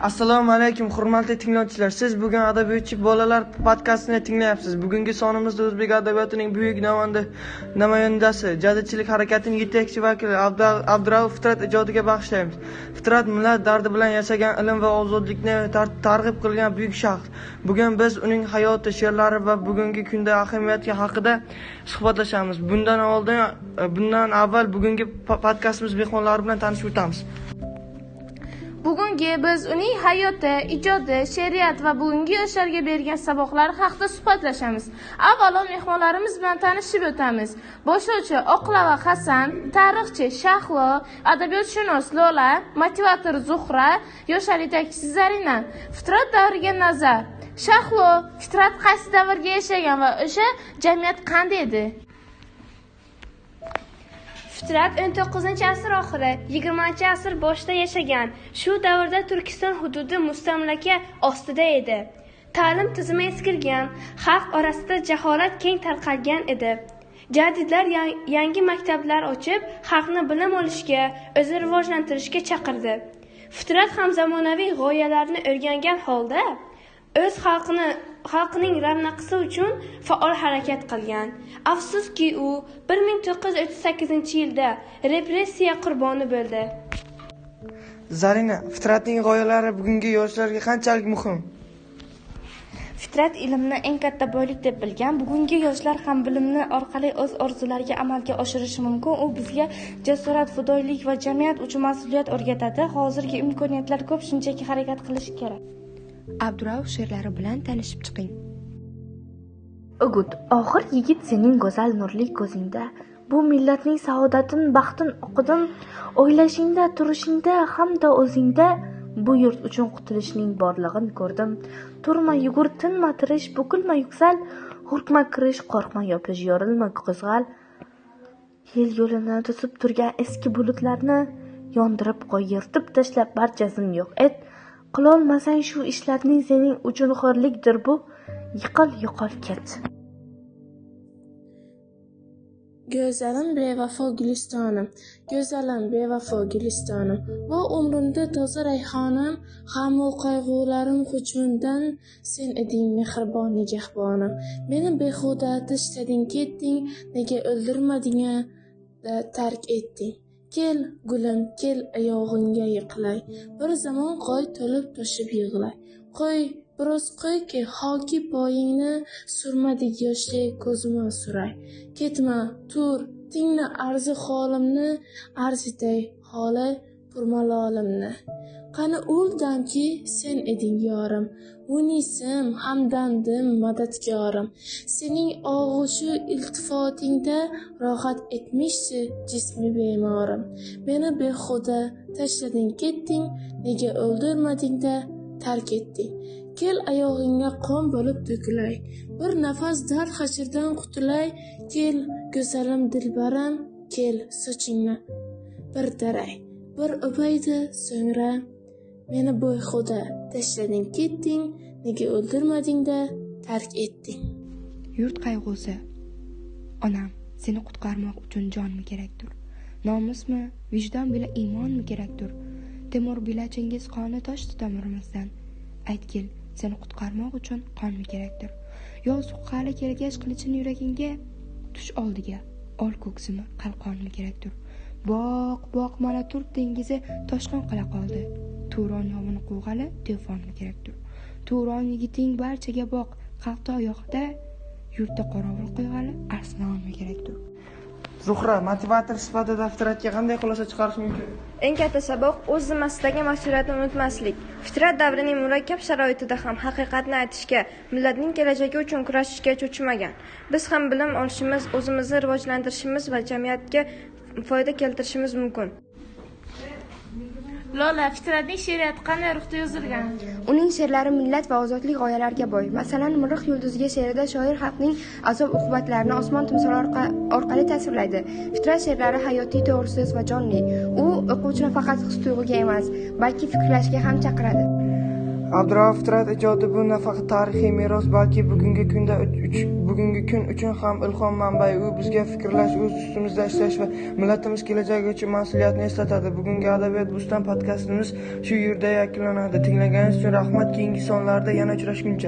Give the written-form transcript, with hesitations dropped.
Assalomu alaykum, hurmatli tinglovchilar. Siz bugun Adabiyotchi bolalar podkastini tinglayapsiz. Bugungi sonimizda o'zbek adabiyotining buyuk namoyandasi, jadidchilik harakatining yetakchi vakili Abdurauf Fitrat ijodiga bag'ishlaymiz. Fitrat millat dardi bilan yashagan, ilm va ozodlikni targ'ib qilgan buyuk shaxs. Bugun biz uning hayoti, she'rlari va bugungi kunda ahamiyati haqida suhbatlashamiz. Bundan avval bugungi podkastimiz mehmonlari bilan tanishib o'tamiz. Bugungi biz uning hayoti, ijodi, she'riyat va bugungi yoshlarga bergan saboqlari haqida suhbatlashamiz. Avvalo mehmonlarimiz bilan tanishib o'tamiz. Boshlovchi Oqlava Hasan, tarixchi Shahlo, adabiyotshunos Lola, motivator Zuhra, yoshlar yetakchisi Zarina. Fitrat davriga nazar. Shahlo, Fitrat qaysi davrga yashagan va o'sha jamiyat qanday edi? Fitrat 19-asr oxiri, 20-asr boshida yashagan. Shu davrda Turkiston hududi mustamlaka ostida edi. Ta'lim tizimi eskirgan, xalq orasida jaholat keng tarqalgan edi. Jadidlar yangi maktablar ochib, xalqni bilim olishga, o'zini rivojlantirishga chaqirdi. Fitrat ham zamonaviy g'oyalarni o'rgangan holda o'z xalqining ravnaqisi uchun faol harakat qilgan. Afsuski, u 1938-yilda repressiya qurboni bo'ldi. Zarina, Fitratning g'oyalari bugungi yoshlarga qanchalik muhim? Fitrat ilmni eng katta boylik deb bilgan. Bugungi yoshlar ham bilimni orqali o'z orzulariga amalga oshirishi mumkin. U bizga jasorat, fidoyilik va jamiyat uchun mas'uliyat o'rgatadi. Hozirgi imkoniyatlar ko'p, shunchaki harakat qilish kerak. Abdurauf she'rlari bilan tanishib chiqing. O'gut, oxir yigit sening go'zal nurli ko'zingda, bu millatning saodatin, baxtin o'qidim. O'ylashingda, turishingda hamda o'zingda bu yurt uchun qutulishning borlig'in ko'rdim. Turma, yugur, tinma, tirish, bukilma, yuksal, hurkma, kirish, qo'rqma, yopish, yorilma, qo'zg'al. Yel yo'lini to'sib turgan eski bulutlarni yondirib qo'y, yirtib tashlab barchasini yo'q et. Qilolmasang shu ishlarning sening uchun xo'rlikdir bu. Yiqil, yo'qol, ket. Go'zalim bevafo gulistonim, go'zalim bevafo gulistonim. Bu umrimda toza rayhonim, g'amu qayg'ularim hujumdan sen eding mehribon nigahbonim. Meni behuda tashlading ketding, nega o'ldirmading tark etding. Kel gulim, kel oyog'ingga yiqilay, bir zamon qo'y to'lib toshib yig'lay. Qo'y, biroz qo'yki, xoki poyingni surmadik yoshli ko'zima suray. Ketma, tur, tingla arzi holimni, arz etay holi purmalolimni. Qani ul damki sen eding yorim, munisim, hamdamdim, madadkorim. Sening og'ushu iltifotingda rohat etmishdi jismi bemorim. Meni behuda tashlading ketding, nega o'ldirmading-da tark etding. Kel oyog'ingga qon bo'lib to'kilay, bir nafas dard hashrdan qutulay. Kel go'zalim dilbarim, kel sochingni bir daray, bir o'paydi so'ngra. Meni behuda tashlading ketding, nega o'ldirmading-da tark etding. Yurt qayg'usi. Onam, seni qutqarmoq uchun jonmi kerakdir? Nomusmi, vijdon bila iymonmi kerakdir? Temur bila Chingiz qoni toshdi tomirimizdan. Aytgil, seni qutqarmoq uchun qonmi kerakdir? Yo suqqali kelgach qilichini yuragingga tush oldiga, ol ko'ksimi qalqonmi kerakdir? Boq, boq, mana Turk dengizi toshqin qila qoldi. Turon yovini quvg'ali to'fonmi kerakdir? Turon yigiting barchaga boq, qalqdi oyoqda, yurtda qorovul qo'yg'ali arslonmi kerakdir? Zuhra, motivator sifatida Fitratga qanday xulosa chiqarish mumkin? Eng katta saboq o'z zimmasidagi mas'uliyatni unutmaslik. Fitrat davrining murakkab sharoitida ham haqiqatni aytishga, millatning kelajagi uchun kurashishga cho'chimagan. Biz ham bilim olishimiz, o'zimizni rivojlantirishimiz va jamiyatga foyda keltirishimiz mumkin. Lola, Fitratning she'riyati qanday ruhda yozilgan? Uning she'rlari millat va ozodlik g'oyalariga boy. Masalan, Mirriq yulduziga she'rida shoir xalqning azob-uqubatlarini osmon timsoli orqali tasvirlaydi. Fitrat she'rlari hayotiy, to'g'ri so'z va jonli. U o'quvchini faqat his-tuyg'uga emas, balki fikrlashga ham chaqiradi. Abdurauf Fitrat ijodi bu nafaqat tarixiy meros, balki bugungi kun uchun ham ilhom manbai. U bizga fikrlash, o'z ustimizda ishlash va millatimiz kelajagi uchun mas'uliyatni eslatadi. Bugungi Adabiyot Bo'ston podkastimiz shu yerda yakunlanadi. Tinglaganingiz uchun rahmat. Keyingi sonlarda yana uchrashguncha.